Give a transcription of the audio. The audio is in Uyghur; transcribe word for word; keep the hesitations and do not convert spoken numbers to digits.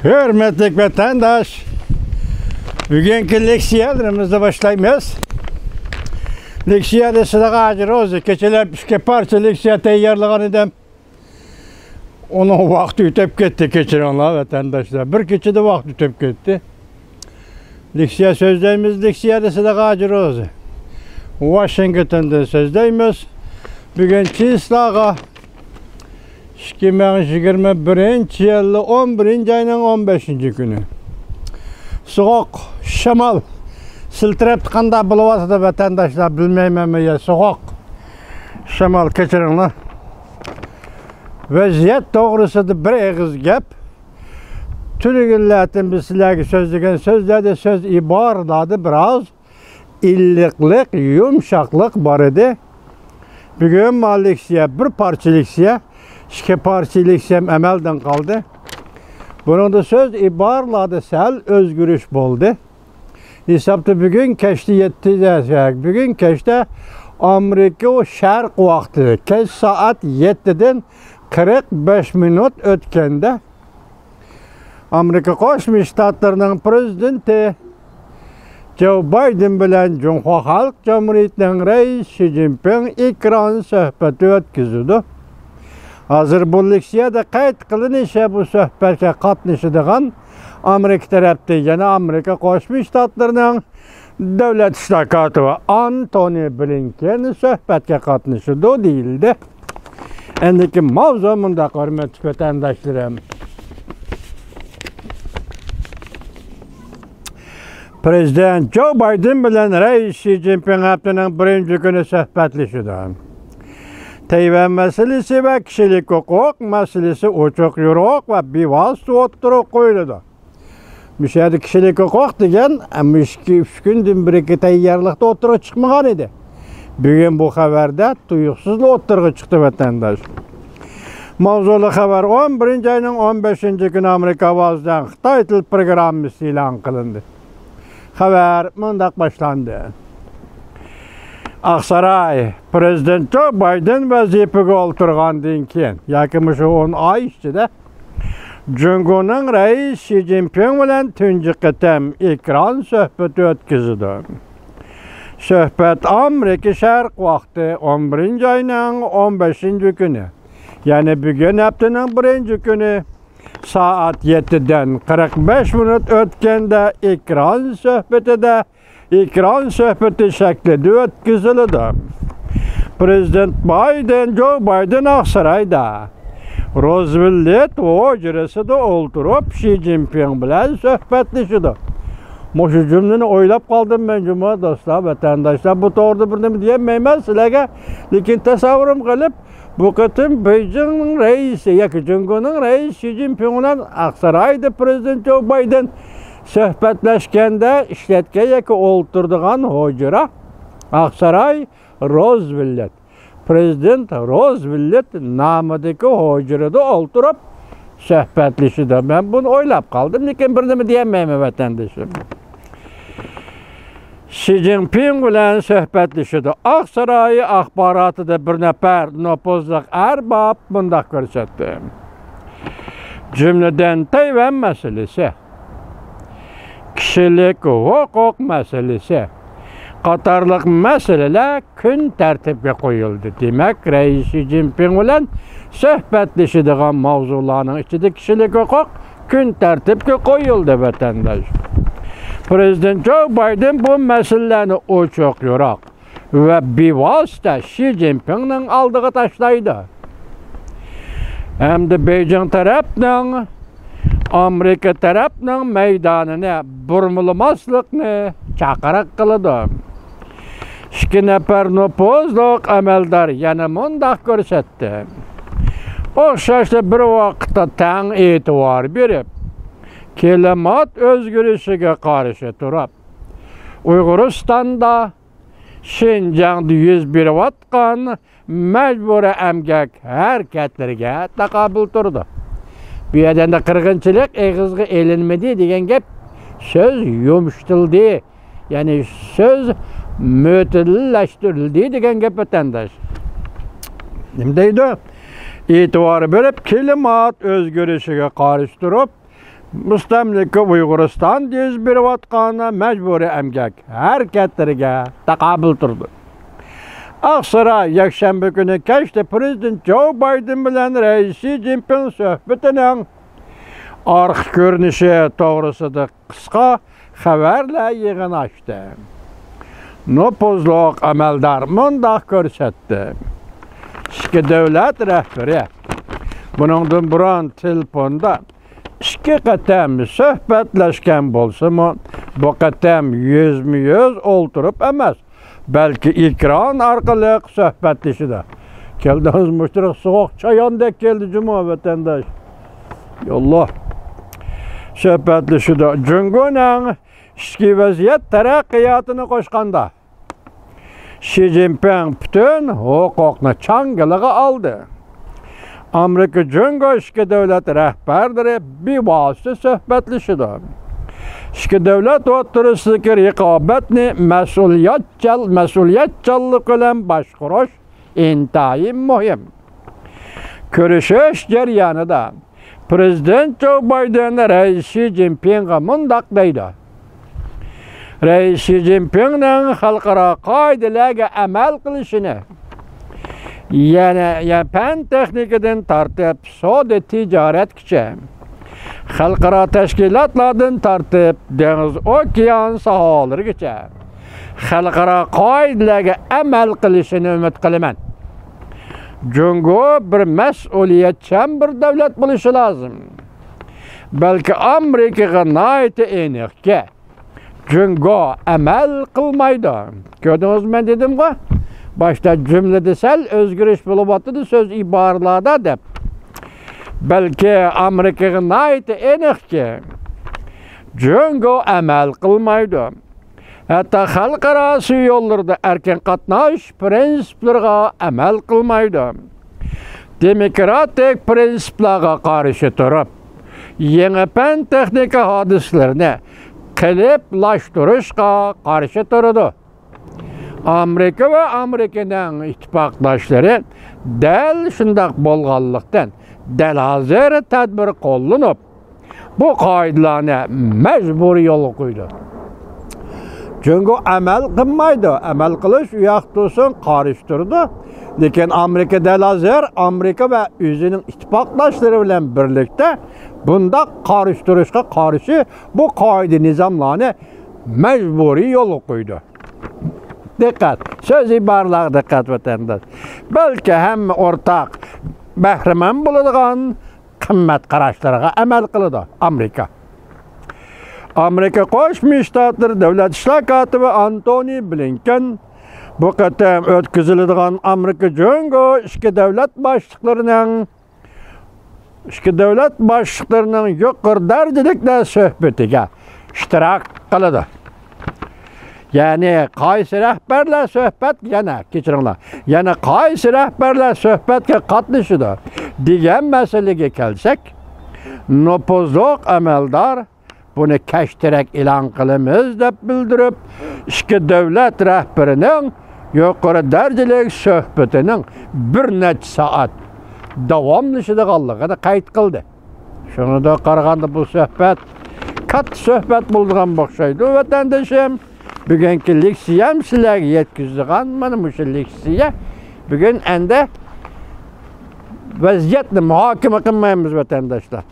ھۆرمەتلىك ۋەتەنداش، بۈگۈنكى لېكسىيەلىرىمىزنى باشلايمىز. لېكسىيەدە سىلىغا ھاجى روزى كېچىلەپ ئىككى پارچە لېكسىيە تەييارلىغان ئىدىم. ئۇنىڭ ۋاقتى ئۆتۈپ كەتتى، كەچۈرۈڭلار ۋەتەنداشلار. بىر كېچىدە ۋاقىت ئۆتۈپ كەتتى. لېكسىيە سۆزلەيمىز، لېكسىيەدە سىلىغا ھاجى روزى. ۋاشىنگتوندىن سۆزلەيمىز. بۈگۈن چىسلاغا ئىككى مىڭ يىگىرمە بىرىنچى يىل ئون بىرىنچى ئاينىڭ ئون بەشىنچى كۈنى. سوغۇق شامال سىلتىرەپ قانداق بولۇۋاتىدۇ ۋەتەنداشلار، بىلمەيمەنمۇ يا، سوغۇق شامال، كەچۈرۈڭلار. ۋەزىيەت توغرىسىدا بىر ئېغىز گەپ. تۈنۈگۈنلەردىن بىز سىلەرگە سۆزلىگەن سۆزلەردە سۆز ئىبارىلەردە بىراز ئىللىقلىق، يۇمشاقلىق بار ئىدى. بۈگۈن مانا لېكسىيە، بىر پارچە لېكسىيە، ئىككى پارچە لېكسىيەم ئەمەلدىن قالدى. بۇنىڭدا سۆز ئىبارىلەردە سەل ئۆزگىرىش بولدى. ھېسابتا بۈگۈن كەچتە يەتتە، بۈگۈن كەچتە ئامېرىكا شەرق ۋاقتى، كەچ سائەت يەتتىدىن قىرىق بەش مىنۇت ئۆتكەندە، ئامېرىكا قوشما شتاتلىرىنىڭ پرېزىدېنتى جو بايدېن بىلەن جۇڭخۇا خەلق جۇمھۇرىيىتىنىڭ رەئىسى شى جىنپىڭ ئېكران سۆھبىتى ئۆتكۈزىدۇ. ھازىر بۇ لېكسىيەدە قەيت قىلىنىشى، بۇ سۆھبەتكە قاتنىشىدىغان ئامېرىكا تەرەپتىن يەنە ئامېرىكا قوشما شتاتلىرىنىڭ دۆلەت ئىشلار كاتىپى ئانتونى بلىنكېن سۆھبەتكە قاتنىشىدۇ دېيىلدى. ئەندىكى ماۋزۇ مۇنداق، ھۆرمەتلىك ۋەتەنداشلىرىم. پرېزىدېنت جو بايدېن بىلەن رەئىس شى جىنپىڭ ھەپتىنىڭ بىرىنچى كۈنى سۆھبەتلىشىدۇ. تەيۋەن مەسىلىسى ۋە كىشىلىك ھوقۇق مەسىلىسى ئوچۇق-يورۇق ۋە بىۋاسىتە ئوتتۇرىغا قويۇلىدۇ. مۇشۇ يەردە كىشىلىك ھوقۇق دېگەن، ئە، مۇشۇ ئىككى، ئۈچ كۈندىن بېرىكى تەييارلىقتا ئوتتۇرىغا چىقمىغان ئىدى. بۈگۈن بۇ خەۋەردە تۇيۇقسىزلا ئوتتۇرىغا چىقتى، ۋەتەنداش. ماۋزۇلۇق خەۋەر: ئون بىرىنچى ئاينىڭ ئون بەشىنچى كۈنى ئامېرىكا ئاۋازىدىن خىتاي تىل پروگراممىسى ئېلان قىلىندى. خەۋەر مۇنداق باشلاندى. ئاقساراي، پرېزىدېنت جو بايدېن ۋەزىپىگە ئولتۇرغاندىن كېيىن ياكى مۇشۇ ئون ئاي ئىچىدە جۇڭگونىڭ رەئىسى شى جىنپىڭ بىلەن تۇنجى قېتىم ئېكران سۆھبىتى ئۆتكۈزىدۇ. سۆھبەت ئامېرىكا شەرق ۋاقتى ئون بىرىنچى ئاينىڭ ئون بەشىنچى كۈنى، يەنى بۈگۈن ھەپتىنىڭ بىرىنچى كۈنى سائەت يەتتىدىن قىرىق بەش مىنۇت ئۆتكەندە ئېكران سۆھبىتىدە ئېكران سۆھبىتى شەكلىدە ئۆتكۈزۈلىدۇ. پرېزىدېنت بايدېن، جو بايدېن ئاقسارايدا روزۋېلت ھۇجرىسىدا ئولتۇرۇپ، شى جىنپىڭ بىلەن سۆھبەتلىشىدۇ. مۇشۇ جۈملىنى ئويلاپ قالدىم مەن جۇمۇ، دوستلار، ۋەتەنداشلار. بۇ توغرىدا بىر نېمە دېيەلمەيمەن سىلەرگە، لېكىن تەسەۋۋۇرۇم قېلىپ، بۇ قېتىم بېيجىڭنىڭ رەئىسى ياكى جۇڭگونىڭ رەئىسى شى جىنپىڭ بىلەن ئاقسارايدا پرېزىدېنت جو بايدېن سۆھبەتلەشكەندە ئىشلەتكەن ياكى ئولتۇرىدىغان ھۇجرا ئاقساراي روزۋېلت، پرېزىدېنت روزۋېلت نامىدىكى ھۇجرىدا ئولتۇرۇپ سۆھبەتلىشىدۇ. مەن بۇنى ئويلاپ قالدىم، لېكىن بىر نېمە دېيەلمەيمەن، ۋەتەندىشىم. شى جىنپىڭ بىلەن سۆھبەتلىشىدۇ. ئاقساراي ئاخباراتىدا بىر نەپەر نوپۇزلۇق ئەرباب مۇنداق كۆرسەتتى: جۈملىدىن تەيۋەن مەسىلىسى، كىشىلىك ھوقۇق مەسىلىسى قاتارلىق مەسىلىلەر كۈن تەرتىپكە قويۇلدى. دېمەك، رەئىس شى جىنپىڭ بىلەن سۆھبەتلىشىدىغان ماۋزۇلارنىڭ ئىچىدە كىشىلىك ھوقۇق كۈن تەرتىپكە قويۇلدى، ۋەتەنداش. پرېزىدېنت جو بايدېن بۇ مەسىلىلەرنى ئوچۇق-يورۇق ۋە بىۋاسىتە شى جىنپىڭنىڭ ئالدىغا تاشلايدۇ ھەمدە بېيجىڭ تەرەپنىڭ ئامېرىكا تەرەپنىڭ مەيدانىنى بۇرمىلىماسلىقنى چاقىرىق قىلىدۇ. ئىككى نەپەر نوپۇزلۇق ئەمەلدار يەنە مۇنداق كۆرسەتتى: ئوخشاشلا بىر ۋاقىتتا تەڭ ئېتىبار بېرىپ، كىلىمات ئۆزگىرىشىگە قارشى تۇرۇپ، ئۇيغۇرىستاندا، شىنجاڭدا يۈز بېرىۋاتقان مەجبۇرىي ئەمگەك ھەرىكەتلىرىگە تاقابىل تۇرىدۇ. بۇ يەردە ئەمدى قىرغىنچىلىق ئېغىزغا ئېلىنمىدى دېگەن گەپ، سۆز يۇمشىتىلدى، يەنى سۆز مۆتىدىللەشتۈرۈلدى دېگەن گەپ، ۋەتەنداش. نېمە دەيدۇ؟ ئېتىبار بېرىپ، كىلىمات ئۆزگىرىشىگە قارشى تۇرۇپ، مۇستەملىكە ئۇيغۇرىستاندا يۈز بېرىۋاتقان مەجبۇرىي ئەمگەك ھەرىكەتلىرىگە تاقابىل تۇردى. ئاقساراي يەكشەنبە كۈنى كەچتە پىرېزىدېنت جو بايدېن بىلەن رەئىس شى جىنپىڭ سۆھبىتىنىڭ ئارقا كۆرۈنۈشى توغرىسىدا قىسقا خەۋەرلەر يىغىنى ئاچتى. نوپۇزلۇق ئەمەلدار مۇنداق كۆرسەتتى: ئىككى دۆلەت رەھبىرى بۇنىڭدىن بۇرۇن تېلېفوندا ئىككى قېتىم سۆھبەتلەشكەن بولسىمۇ، بۇ قېتىم يۈزمۇ يۈز ئولتۇرۇپ ئەمەس، بەلكى ئېكران ئارقىلىق سۆھبەتلىشىدۇ. كەلدىڭىز مۇشۇنداق سوغۇق چاياندەك كەلدى جۇمۇ ۋەتەنداش. ياللا. سۆھبەتلىشىدۇ. جۇڭگونىڭ ئىچكى ۋەزىيەت تەرەققىياتىنى قوشقاندا، شى جىنپىڭ پۈتۈن ھوقۇقنى چاڭگىلىغا ئالدى. ئامېرىكا جۇڭگو ئىككى دۆلەت رەھبەرلىرى بىۋاسىتە سۆھبەتلىشىدۇ. ئىككى دۆلەت ئوتتۇرىسىدىكى رىقابەتنى مەسئۇلىيەتچان، مەسئۇلىيەتچانلىق بىلەن باشقۇرۇش ئىنتايىن مۇھىم. كۆرۈشۈش جەريانىدا پىرېزىدېنت جو بايدېن رەئىس شى جىنپىڭغا مۇنداق دەيدۇ: رەئىس شى جىنپىڭنىڭ خەلقئارا قائىدىلەرگە ئەمەل قىلىشىنى، يەنە، يەنە پەن تېخنىكىدىن تارتىپ سودا تىجارەتكىچە، خەلقئارا تەشكىلاتلاردىن تارتىپ دېڭىز ئوكيان ساھەلىرىگىچە خەلقئارا قائىدىلەرگە ئەمەل قىلىشىنى ئۈمىد قىلىمەن. جۇڭگو بىر مەسئۇلىيەتچان بىر دۆلەت بولۇشى لازىم. بەلكى ئامېرىكىغا ناھايىتى ئېنىقكى، جۇڭگو ئەمەل قىلمايدۇ. كۆردىڭىزمۇ، مەن دېدىمغۇ، باشتا جۈملىدە سەل ئۆزگىرىش بولۇۋاتىدۇ سۆز ئىبارىلەردە دەپ. بەلكى ئامېرىكىغا ناھايىتى ئېنىقكى، جۇڭگو ئەمەل قىلمايدۇ. ھەتتا خەلقئارا سۇ يوللىرىدا ئەركىن قاتناش پىرىنسىپلىرىغا ئەمەل قىلمايدۇ. دېموكراتىك پىرىنسىپلارغا قارشى تۇرۇپ، يېڭى پەن تېخنىكا ھادىسىلىرىنى قېلىپلاشتۇرۇشقا قارشى تۇرىدۇ. ئامېرىكا ۋە ئامېرىكىنىڭ ئىتتىپاقداشلىرى دەل شۇنداق بولغانلىقتىن، دەل ھازىر تەدبىر قوللىنىپ، بۇ قائىدىلەرنى مەجبۇرىي يولغا قويىدۇ. جۇڭگو ئەمەل قىلمايدۇ. ئەمەل قىلىش ئۇ ياقتا تۇرسۇن، قارشى تۇرىدۇ. لېكىن ئامېرىكا دەل ھازىر، ئامېرىكا ۋە ئۆزىنىڭ ئىتتىپاقداشلىرى بىلەن بىرلىكتە بۇنداق قارشى تۇرۇشقا قارشى بۇ قائىدە نىزاملارنى مەجبۇرىي يولغا قويىدۇ. دىققەت! سۆز ئىبارىلەرگە دىققەت، ۋەتەنداش! بەلكى ھەممە ئورتاق بەھرىمەن بولىدىغان قىممەت قاراشلىرىغا ئەمەل قىلىدۇ ئامېرىكا. ئامېرىكا قوشما شتاتلىرى دۆلەت ئىشلار كاتىپى ئانتونى بلىنكېن بۇ قېتىم ئۆتكۈزۈلىدىغان ئامېرىكا جۇڭگو ئىككى دۆلەت باشلىقلىرىنىڭ، ئىككى دۆلەت باشلىقلىرىنىڭ يۇقىرى دەرىجىلىكلەر سۆھبىتىگە ئىشتىراك قىلىدۇ. يەنى قايسى رەھبەرلەر سۆھبەت، يەنە كەچۈرۈڭلار، يەنە قايسى رەھبەرلەر سۆھبەتكە قاتنىشىدۇ دېگەن مەسىلىگە كەلسەك، نوپۇزلۇق ئەمەلدار بۇنى كەچتىرەك ئېلان قىلىمىز دەپ بىلدۈرۈپ، ئىككى دۆلەت رەھبىرىنىڭ يۇقىرى دەرىجىلىك سۆھبىتىنىڭ بىر نەچچە سائەت داۋاملىشىدىغانلىقىنى قەيت قىلدى. شۇنىڭغا قارىغاندا، بۇ سۆھبەت كاتتا سۆھبەت بولىدىغان ئوخشايدۇ، ۋەتەندىشىم. بۈگۈنكى لېكسىيەم سىلەرگە يەتكۈزىدىغان مانا مۇشۇ لېكسىيە. بۈگۈن ئەمدى ۋەزىيەتنى مۇھاكىمە قىلمايمىز، ۋەتەنداشلار.